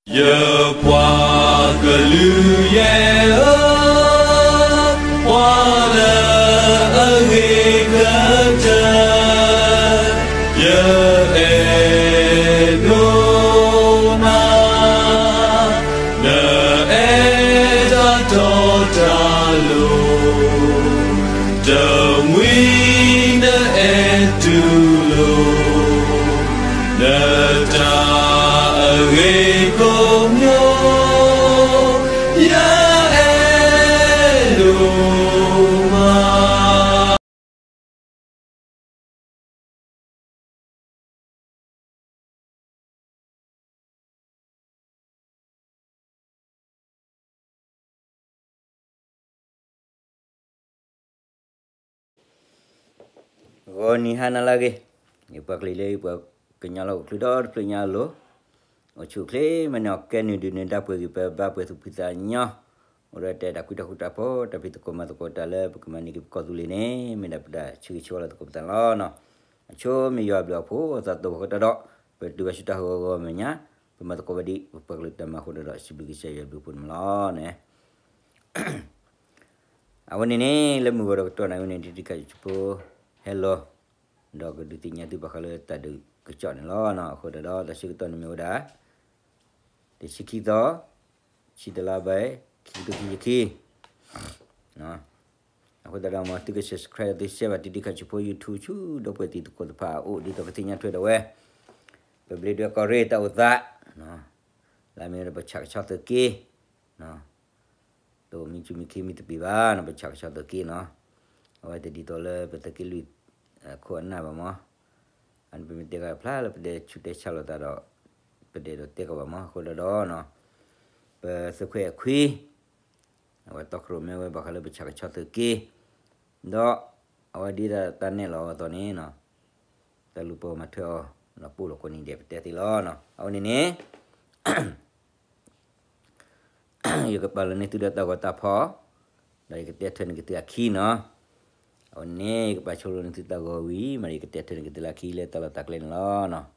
ယပှၤကလုာ်ယဲၢ်ဧၢ, ပှၤလၢအဂ့ၤကတၢၢ်, ယအဲၣ်ဒိးနၤ, နအဲၣ်တၢ်တီတၢ်လိၤ, တမှံၤနအဲၣ်တူၢ်လိာ် နတၢ်အဂ့ၤကိးမံၤ, ယအဲၣ်ဒိးမး. ဂီၤနံၤဟါနၤလၢအဂ့ၤ, ယပှၤကလုာ်လၢယပှၤကညီလၢအိၣ်ချုးဒီတဖျၢၣ်ညါအလိၤ, အိၣ်ဆူၣ်အိၣ်ချ့မၤန့ၢ်အီၣ်ကဲနုာ်ဒုၣ်နုာ်ဒါပှဲၤဂံၢ်ပှဲၤဘါပှဲၤသူၣ်ဖှံသးညီ, အိၣ်ဒီးတၢ်အဲၣ်တၢ်ကွံတၢ်ဃူတၢ်ဖိး တၢ်ဖံးသကိးမၤသကိးတၢ်လၢပကမၤန့ၢ်က့ၤပကီၢ်သူလ့ၤန့ၣ် မ့ၢ်ဒၣ်ပတၢ်ဆၢဂ့ၤဆၢဝါလၢသကိးပသးန့ၣ်လီၤ. အဆိမ့ၢ်ယွၤအဘျုးအဖှိၣ်အသးသီဘၣ်ဃိတၢ်ဒီး ပတုၤဘၣ်ဆူတၢ်ဟးဂီၤဂီၤမဲာ်ညါ, ပမၤသကိးဘၣ်ဒံး ပပှၤကလုာ်တၢ်မၤအဃိဒီး စံးဘျုးကစၢ်ယွၤအဘျုးအဖှိၣ်န့ၣ်လီၤ. အဝဲန့ၣ်န့ၣ် လၢမုၢ်ဂီၤဒီးကတီၢ်နၣ်ရံၣ်ဝဲန့ၣ် တံၤတံၤခါဆံးဖိဟဲလီၤ, ဒီးကဒုးသ့ၣ်ညါသုဘၣ်ဃးလၢတၢ်ဒုးကစီၣ်န့ၣ်လီၤ. အဃိဒီးတၢ်ဆၢကတီၢ်န့ၣ်မ့ၢ်ဝဲဒၣ် တဆံခံသီ, ဆံတလါဘၣ်, ခံကထိခံဆံခံ. အဃိသတးဒီးမ်သုက subscribe သု share ဘၣ်တံၤတံၤခါဆံးဖိ YouTube ဆူ ဒီပုၢ်ဝဲၢ်တံၤသကိးတဖၣ်အအိၣ် ဒ်သိးကသ့ၣ်ညါထွဲဒီးဝဲ ပဘျ့ဒွဲၣ်ကီၢ်ရ့ၣ်တၢ်အိၣ်သး, လၢအမ့ၢ်ဝဲဒၣ်ပဆၣ်ကဆီသုးက့ တအိၣ်မံဆူၣ်မံခ့မံသပ့ၤဘၣ်နီၤ ပဆၣ်ကဆီသုးက့နီၤ. အဝဲတဒ်သိးလၢပသုးက့လွံၢ်ခိၣ်အနၢ်ဘၣ်မး, အန့ၣ်ပမ့ၢ်တဲဂၤဖျါလၢပတဲဆူးတဲဆါလိာ်သးဒီး ပတဲဒိးတဲကီးဘၣ်မး. အဃိဒီး ပသုးခွဲးအခွံ အဝဲတီခိၣ်ရိၣ်မဲဝဲဘၣ်ဃးလၢပဆၣ်ကဆီသုးက့, ဒီးအဝဲဒ်တၢ်နဲၣ်လီၤအသိးန့ၣ်နီၤ တၢ်လူၤပိာ်မၤထွဲအီၤ ဒီးပိာ်လီၤကိးနံၤဒဲး ပတဲသ့လီၤနီၤ. အဝဲန့ၣ်န့ၣ် ယကပာ်လီၤန့ၢ်သုဒီးတၢ်ဂီၤတၢ်ဖီၣ်, ဒီးယကတဲထွဲန့ၢ်က့ၤသုအခံနီၤ. အဝဲန့ၣ် ယကပာ်ဆိလီၤန့ၢ်သုတၢ်ဂီၤဝံၤ မ့ၢ်ဒီးယကတဲထွဲန့ၢ်က့ၤသုလၢအခံလၢတၢ်လီၢ်တၢ်ကျဲန့ၣ်လီၤနီၤ.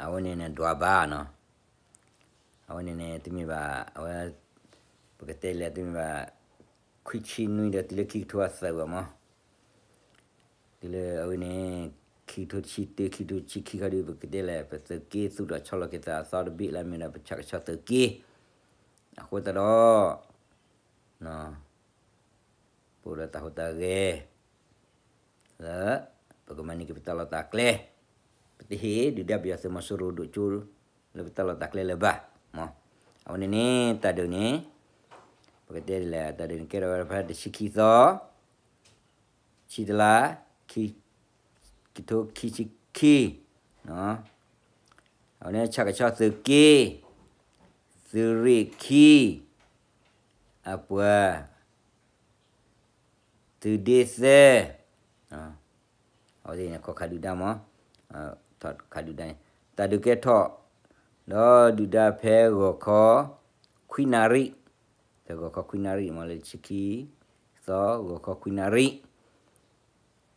အဝဲန့ၣ်န့ၣ် ဒွးဘၣ်နီၤ. အဝဲန့ၣ်န့ၣ် တမ့ၢ်ဘၣ် အဝဲ ပကတဲလဲၣ် တမ့ၢ်ဘၣ် ခွံဆံနွံဒီးတုၤလၢခံကထိအသၢဘၣ်မး, တုၤလၢအဝဲန့ၣ် ခံကထိဆံတၢ ခံကထိဆံခံခီဒီး ပကတဲလဲၣ် ပသုးက့သူၣ်ထီၣ်ဆီလီၤက့ၤသးအသီတဘ့ၣ်လၢ မ့ၢ်ဒီးပဆၣ်ကဆီသုးက့ အဃိသတးဒီး ပအိၣ်ဒီးတၢ်ဟူးတၢ်ဂဲၤ လၢ ပကမၤန့ၢ်က့ၤပတၢ်လီၢ်တၢ်ကျဲ, ပတဟ့ၣ်ဒုၣ်ဒါပယီၤသုးမီၤစိရိၤဒိၣ်ကၠိ လၢပတၢ်လီၢ်တၢ်ကျဲလၢၤဘၣ်. အဝဲန့ၣ်န့ၣ် တၢ်ဒုးန့ၣ် ပကတဲဒ်လဲၣ် တၢ်ဒုးန့ၣ်ကဲထီၣ်ဝဲဒၣ်ဖဲတဆံခံသီ ဆံတလါ ခံ ကထိခံဆံခံ အဝဲန့ၣ် ဆၣ်ကဆီသုးက့ သုးရ့ၣ်ခံ အပှၤ သုးဒ့သၢ အဝဲသ့ၣ်န့ၣ် ခီခးဒုၣ်ဒါမး, ခးဒုၣ်ဒါန့ၣ် တၢ်ဒုးကဲထီၣ် ဒီးဒုၣ်ဒါဖဲဂီၤခီ ခွံနၣ်ရံၣ်, ဖဲဂီၤခီခွံနၣ်ရံၣ်မး လၢဆံခံသီ ဂီၤခီခွံနၣ်ရံၣ်,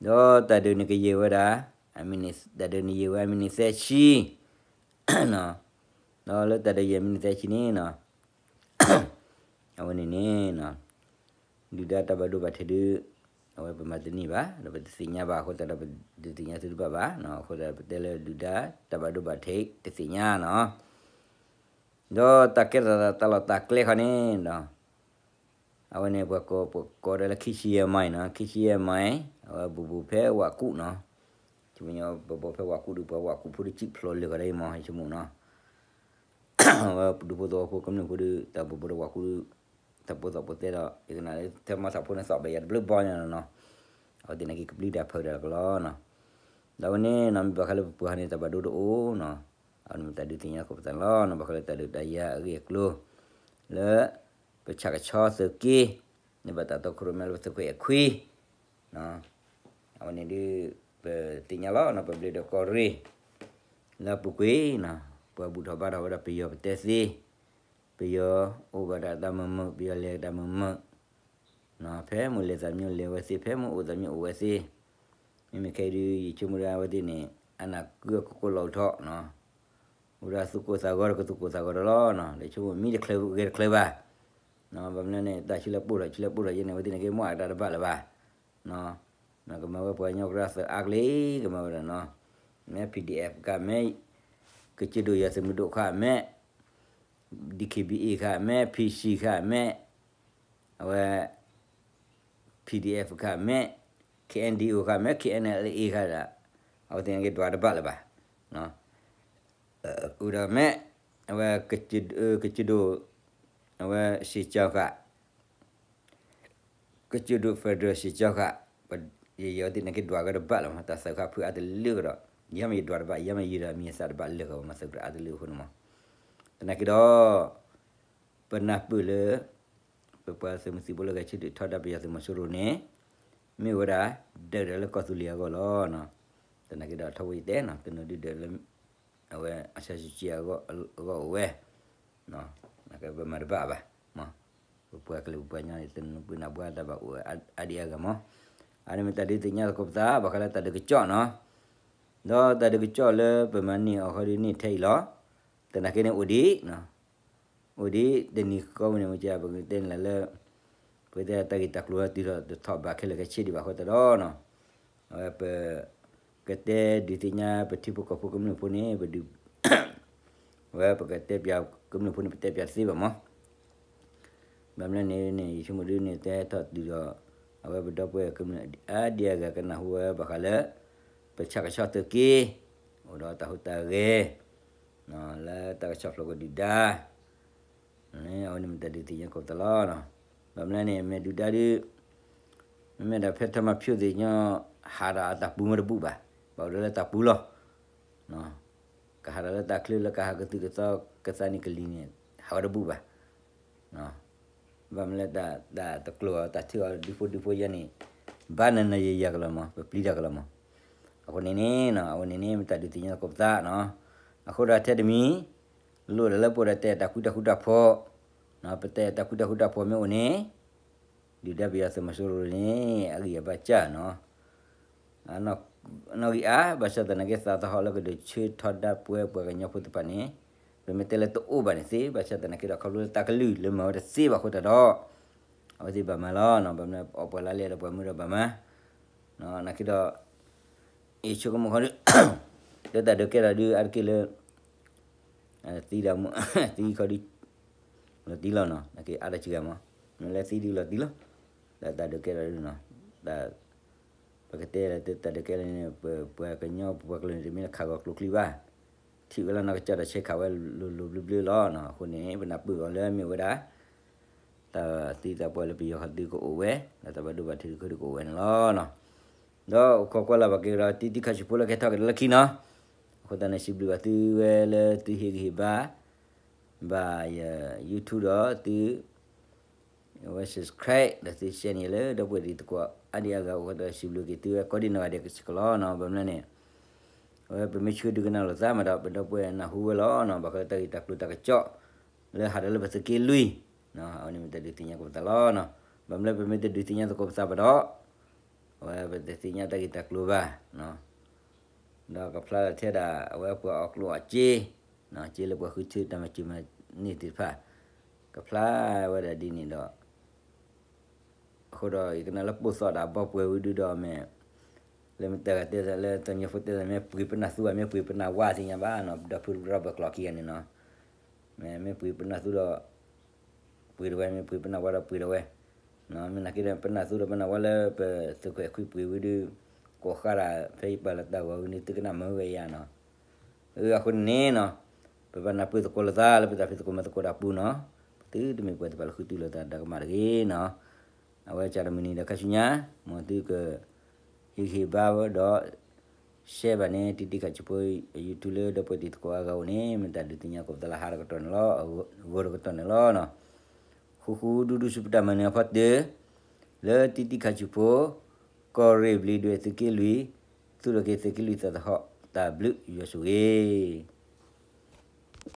ဒီးတၢ်ဒုးန့ၣ်ကယဲၢ်ဝဲဒၣ် တၢ်ဒုးန့ၣ်ယဲၢ်ဝဲအမံးနံးသၢဆံ, ဒီးလၢတၢ်ဒုးယဲၢ်မံးနံးသၢဆံန့ၣ်နီၤ အဝဲန့ၣ်န့ၣ် ဒုၣ်ဒါတၢ်ဘၣ်ဒိဘၣ်ထံးဒုး အဝဲပမၤတန့ၢ်ဘၣ် ဒီးပတသ့ၣ်ညါဘၣ် အဃိသတးဒီးပဒုးသ့ၣ်ညါသုတဘၣ်ဘၣ်, အဃိသတးဒီးပတဲလၢဒုၣ်ဒါတၢ်ဘၣ်ဒိဘၣ်ထံးတသ့ၣ်ညါနီၤ, ဒီးတၢ်ကဲထီၣ်တၢ်လီၢ်တၢ်ကျဲခီန့ၣ်ဒီး အဝဲန့ၣ်ပှၤကိး ပကိးဒီးလၢ ခံဆံယဲၢ်မံးနီၤ, ခံဆံယဲၢ်မံး အဝဲဘူးဘူးဖဲဝးကူၣ်နီၤ, ပဘူးဖဲဝးကူၣ်ဒီး ပှၤဝးကူၣ်ဖိဒုးစံၣ်ဖျိးလၢာ်ကဒီးအံၤမး ယဆိကမိၣ်နီၤ အဝဲဒူဖိသဝီဖိကမျၢၢ်ဖိဒီး တၢ်ဘူးဘူးဒီးဝးကူၣ်ဒီး တၢ်ပိာ်သီၣ်ပိာ်သဲဒီး ယကနၣ်လၢထဲမီၢ်သးဖိန့ၣ်သီၣ်ဘၣ်ယၤတဘျုးဘီညါနီၤ, အဝဲသ့ၣ်နာ်က့ကပျံၤတၢ်ဖုးတၢ်ကလီနီၤ, ဒီးအဝဲန့ၣ်နီၤ မ့ၢ်ဘၣ်ဃးလၢပပှၤန့ၣ် တၢ်ဘၣ်ဒိတအိၣ်နီၤ, အဝဲန့ၣ်မ့ၢ်တၢ်ဒုးသ့ၣ်ညါသကိးပသးလီၤနီၤ, ဘၣ်ဃးလၢတၢ်ဒုးတၢ်ယၤအဂ့ၢ်အကျိၤ လၢ ပဆၣ်ကဆီသုးက့ န့ၣ်ဘၣ်တၢ်တီခိၣ်ရိၣ်မဲလၢပသုးခိၣ်အဲၣ်ခွံ အဝဲန့ၣ်ဒုး ပသ့ၣ်ညါလီၤနီၤ ပဘျ့ဒီးကီၢ်ရ့ၣ် လၢအပူၤကွံာ်နီၤ ပှၤဘူၣ်ထီၣ်ဘါထီၣ်ဝဲဒၣ်ပယီၤပတဲသ့, ပယီၤအိၣ်ဘၣ်ဒၣ်တၢ်မုာ်မုာ် ပယီၤလဲၤတၢ်မုာ်မုာ်, ဖဲမုၢ်လဲၤသးမံၤလဲၤဝဲသ့ ဖဲမုၢ်အိၣ်သးမံၤအိၣ်ဝဲသ့, မ့မ့ၢ်ခဲအံၤဒုး ယဆိကမိၣ်ဒၣ်အဝဲသ့ၣ်န့ၣ် အနၢ်ကုအကကိးလီၤထီၣ်နီၤ, အိၣ်ဒၣ်သူၣ်ကိၢ်သးဂီၤဒီးကသူၣ်ကိၢ်သးဂီၤဒီးလီၤနီၤ, လၢဆိကမိၣ်မံတချုးဂဲၤတချုးဘၣ် ဘၣ်မနုၤန့ၣ် တၢ်ဆံလၢပိၢ်ထီၣ် ဆံလၢပိၢ်ထီၣ်ယဲန့ၣ် အဝဲသ့ၣ်န့ၣ်က့ၤမ့ၢ်အတၢ်တဘၣ်လၢၤဘၣ်, ကမၤဝဲပှၤကညီကရၢသၢအါကလံ ကမၤဝဲဒၣ်နီၤ, မ့ၢ် PDF ခါ မ့ၢ် ကစၢၢ်ဒိၣ်ယွၤသုးမုၢ်ဒိၣ်ခါ မ့ၢ် DKBA ခါ မ့ၢ် PC ခါ မ့ၢ် အဝဲ PDF ခါ မ့ၢ် KNDO ခါ မ့ၢ် KNLA ခါဒီး အဝဲသ့ၣ်န့ၣ်က့ၤဒွးတဘၣ်လၢၤဘၣ်, အိၣ်ဒီးမ့ၢ် အဝဲ ကစၢၢ်ဒိၣ် အဝဲ စ့ၢ်ကီၤဃာ် ကစၢၢ်ဒိၣ် federal စ့ၢ်ကီၤဃာ် ယယီၤသ့ၣ်န့ၣ်က့ၤဒွးကဒီးတဘၣ်လၢၤမး တၢ်သုးခါဖုအါတလၢကဒီး ယဲမ့ၢ်ယဒွးတဘၣ် ယဲမ့ၢ်ယဒီးမံၤသးတဘၣ်လၢာ်ကဒီး မၤသုးကရၢအါတလၢအဃိန့ၣ်မး, သနာ်က့ဒီး ပနၢ်ပၢၢ်လၢ ပပှၤသုးမုၢ်သံၣ်ဘိလၢဂဲၤဆၢထၢၣ်ထီဒါပယီၤသုးမီၤစိရိၤန့ၣ် မ့ၢ်ဝဲဒၣ် ဒၢးဒီးလၢကီၢ်သူလ့ၤအဂီၢ်လီၤ. သနာ်က့ဒီးထီဘိယတဲနီၤ တနီၤဒုးဒၢးလၢ အဝဲအဆၢစူၤကံအဂီၢ်အိၣ်ဝဲ ပမၤတဘၣ်ဘၣ်, ပပှၤကလုာ်ပပှၤကညီန့ၣ် တနၢ်ပၢၢ်နၢ်ဘှါတၢ်ဘၣ်အိၣ်ဝဲအါဒံအါဂၤမး, အါန့ၣ်မ့ၢ်တၢ်ဒုးသ့ၣ်ညါသကိးပသး ဘၣ်ဃးလၢတၢ်ဒုးကစီၣ်နီၤ, ဒီးတၢ်ဒုးကစီၣ်လၢပမၤန့ၢ်အီၤဃီဒုးန့ၣ်ထဲအံၤလီၤ. သနာ်က့န့ၣ်အိၣ်ဒံး အိၣ်ဒံးတနံၤဃီဝဲန့ၣ် မ့ၢ်ကပကတဲန့ၣ်လၢ ပကတဲတၢ်ဂ့ၢ်တၢ်ကျိၤလၢတုၤထီၣ်တထီၣ်ဘးခဲလၢာ်ခဲဆ့ဒံးဘၣ်အဃိသတးဒီးနီၤ, အဝဲပ ကတဲဒုးသ့ၣ်ညါပထံဖိကီၢ်ဖိကမျၢၢ်ဖိန့ၣ် ပဒုး အဝဲပကတဲပၠးကမျၢၢ်ဖိန့ၣ် ပတဲပၠးတသ့ဘၣ်မး, ဘၣ်မနုၤန့ၣ်န့ၣ် ယဆိကမိၣ်ဒ်န့ၣ် တဲထီၣ်တုၤဒီး အဝဲပဒီပုၢ်ဝဲၢ်ကမျၢၢ်အါဒံအါဂၤကနၢ်ဟူဝဲဘၣ်ဃးလၢ ပဆၣ်ကဆီသုးက့ အိၣ်ဒီးတၢ်ဟူးတၢ်ဂဲၤ လၢတၢ်ကဆီဖျိးကဒုၣ်ဒါ အဝဲန့ၣ်မ့ၢ်တၢ်ဒုးသ့ၣ်ညါသကိးပသးလီၤ. ဘၣ်မနုၤန့ၣ် မ့ၢ်ဒုၣ်ဒါဒုး မ့မ့ၢ်ဒၣ်ဖဲထီမၤဖၠိသ့ၣ်ညါ ဟးဒီးအတၢ်ပူၤမ့ၢ်တဘူၣ်ဘၣ်, ဘၣ်အိၣ်ဒီးလၢတၢ်ပူၤလီၤ. ကဟးဒီးလၢတၢ်ချၢလၢကဟးကသုၣ်ကသီကသးနံၣ်ကလံၤန့ၣ် ဟးဝဲတဘူၣ်ဘၣ်. ဘၣ်မနုၤလၢတၢ်တကျိၤအီၤ တၢ်ထုအီၤဒုဖိဒုဖိယဲန့ၣ် ဘၣ်နၤနၤယၤယၤကလီၤမး ပပျံၤတၢ်ကလီၤမး. အဃိန့ၣ်န့ၣ် အဝဲန့ၣ်န့ၣ် မ့ၢ်တၢ်ဒုးသ့ၣ်ညါသကိးပသးနီၤ. အဃိဒီးထဲတမံၤ လိၣ်ဒၣ်လၢပအိၣ်ဒီးတဲတၢ်ကွံတၢ်ဃူတၢ်ဖိး, ပတဲတၢ်ကွံတၢ်ဃူတၢ်ဖိးမ့ၢ်အိၣ်န့ၣ် ဒုၣ်ဒါပယီၤသုးမီၤစိရိၤန့ၣ် အဂံၢ်အဘါစၢ်နီၤ. အနီၢ် နီၣ်ဂံၢ်အါ, ဘၣ်ဆၣ်သနာ်က့ သးသဟီၣ်လၢကဒုးဆၢထီဒါပှဲၤပှၤကညီဖိသ့ၣ်တဖၣ်န့ၣ်, ပမ့ၢ်တဲလၢတအိၣ်ဘၣ်န့ၣ်သ့, ဘၣ်ဆၣ်သနာ်က့ဒီး ခီဖျိလၢတၢ်ကလုၢ်လၢမၤဝဲတသ့ဘၣ်အဃိသတးဒီး, အဝဲသ့ၣ်ဘၣ်မၤလီၤ, ဘၣ်မနုၤအီၣ်ပှၤလါလဲဒီးပှၤမုၢ်ဒီးဘၣ်မၤ, နာ်က့ဒီး, အ့ၣ်ဆိကမိၣ်ခီဒုး, လၢတၢ်ဒုးကဲထီၣ်ဒုးအါတက့ၢ်လၢ သံဒၣ်မူ, သံခီဒုး, လီၤတံၢ်လီၤနီၤ, နာ်က့အါတက့ၢ်မး, မ့ၢ်လၢသံဒုးလီၤတံၢ်လီၤ, ဒီးတၢ်ဒုးကဲထီၣ်ဒုးနီၤ, ဒီး, ပကတဲလၢတၢ်ဒုးကဲထီၣ်န့ၣ် ပပှၤကညီပပှၤကလုာ်န့ၣ် တမ့ၢ်လၢခးဂီၤကျိချံဘၣ်, ထံၣ်ဝဲလၢနီၢ်ကစၢ်ဒီးဆဲးခးဝဲလိၤလိၤဘျၢဘျၢလီၤနီၤ, အဃိန့ၣ် ပနၢ်ပၢၢ်အီၤလၢမ့ၢ်ဝဲဒၣ် တၢ်သံတၢ်ပှၢ်လၢပယီၤခီဒုးကအိၣ်ဝဲ, ဒီးတၢ်ဘၣ်ဒိဘၣ်ထံးတခါဒုးကအိၣ်ဝဲန့ၣ်လီၤနီၤ, ဒီးအိၣ်ခိးကွၢ်လၢ်ဘၣ်က့ၤဒီး တံတံခးဆူၣ်ဖိလၢကဟဲထီၣ်က့ၤဒီးလၢခံနီၤ, အဃိသတးန့ၣ်စံးဘျုးဘၣ်သုဝဲလၢသုဟ့ၣ်ဂံၢ်ဟ့ၣ်ဘါ ဘၣ်ယ YouTube ဒီးသု ဝဲ subscribe ဒီးသု share န့ၣ်လၢဒီပုၢ်ဝဲၢ်တံၤသကိးအါဒံအါဂၤအဃိသတးဒီး စံးဘျုးက့ၤသုဝဲကိးဒံနီၢ်ဂၤဒဲးစ့ၢ်ကီးလီၤနီၤ, ဘၣ်မနုၤလဲၣ်န့ၣ်, အဝဲပမ့ၢ်ဆှၢဒုးကနၣ်လိာ်သးမးဒီး ပဒီပုၢ်ဝဲၢ်နၢ်ဟူဝဲလီၤနီၤ, ဘၣ်ဃးလၢတၢ်ဂ့ၢ်တၢ်ကျိၤတၢ်ကစီၣ် လၢဟးဒီးလၢပသုးက့လွံၢ်, အဝဲန့ၣ်မ့ၢ်တၢ်ဒုးသ့ၣ်ညါကပသးလီၤနီၤ, ဘၣ်မနုၤလဲၣ် ပမ့ၢ်တဒုးသ့ၣ်ညါသကိးပသးဘၣ်ဒီး အဝဲပတသ့ၣ်ညါတၢ်ဂ့ၢ်တၢ်ကျိၤဘၣ် ဒီးကဖျါလီၤထဲဒၣ် အဝဲပှၤအီၣ်ကျိၣ်အီၣ်စ့, စ့လၢပှၤဃုထၢတၢ်မၤစၢၤမၤန့ၢ်သ့ၣ်တဖၣ်, ကဖျါဝဲဒၣ်ဒ်န့ၣ်ဒီး, အဃိဒီးယကနၣ်လၢပိာ်သီတၢ်ဘီပှဲၤဝံၤဒုဒီးမ့ၢ်, လၢမတၤဂၤတဲသးလၢသးညီဖိတဲသး မ့ၢ်ပှ့ၤပနၢ်သူဘၣ် မ့ၢ်ပှ့ၤပနၢ်ဝါသ့ၣ်ညါဘၣ်နီၤ, ဒီးဖုရၢဘၢၣ်ကျိာ်ခံဂၤန့ၣ်နီၤ မ့ၢ်မ့ၢ်ပှ့ၤပနၢ်သူဒီး ပှ့ၤတဝဲ, မ့ၢ်ပှ့ၤပနၢ်ဝါဒီးပှ့ၤတဝဲ, မ့ၢ်နာ်က့ဒီး ပနၢ်သူဒီးပနၢ်ဝါလၢပသုးခွဲးခွံပှ့ၤဝံၤဒုး, ကိးဃာ်ဒၣ်ဖဲယပာ်လီၤတၢ်ဂီၤဝံၤန့ၣ် သုကနၣ်မၤဝဲယၤနီၤ, အဃိန့ၣ်နီၤ, ပဘၣ်နၢ်ပၢၢ်သကိးလိာ်သးလၢပတၢ်ဖံးသကိးမၤသကိးတၢ်ပူၤနီၤ, ပသုတမ့ၢ်ပှၤသ့ၣ်တဖၣ်လၢဃုတုၤလိာ်သးဒီးကမၣ်တဂ့ၤနီၤ, အဝဲကဒီးမုၢ်နံၤဒီးခါဆူညါ, မ်သုက ဟ့ၣ်ဂံၢ်ဟ့ၣ်ဘါဒီး share ဘၣ်န့ၣ် တံတံခးဆူၣ်ဖိ YouTube လၢဒီပုၢ်ဝဲၢ်တံၤသကိးအါဂၤအိၣ်န့ၣ် မ့ၢ်တၢ်ဒုးသ့ၣ်ညါကိးပသးလၢဟါတကတီၢ်န့ၣ်လီၤ, ဂီၤတကတီၢ်န့ၣ်လီၤနီၤ, ဃူဃူဒူဒူဆူပတၢ်မၤနၢၤအဖီတၢၢ်, လၢတံတံခးဆူၣ်ဖိ, ကီၢ်ရ့ၣ်ဘျံးဒွဲၣ်သုးက့လွံၢ်, သူၣ်ထီၣ်က့ၤသုးက့လွံၢ်သးသဟီၣ်, တၢ်ဘျုးယွၤဆိၣ်ဂ့ၤ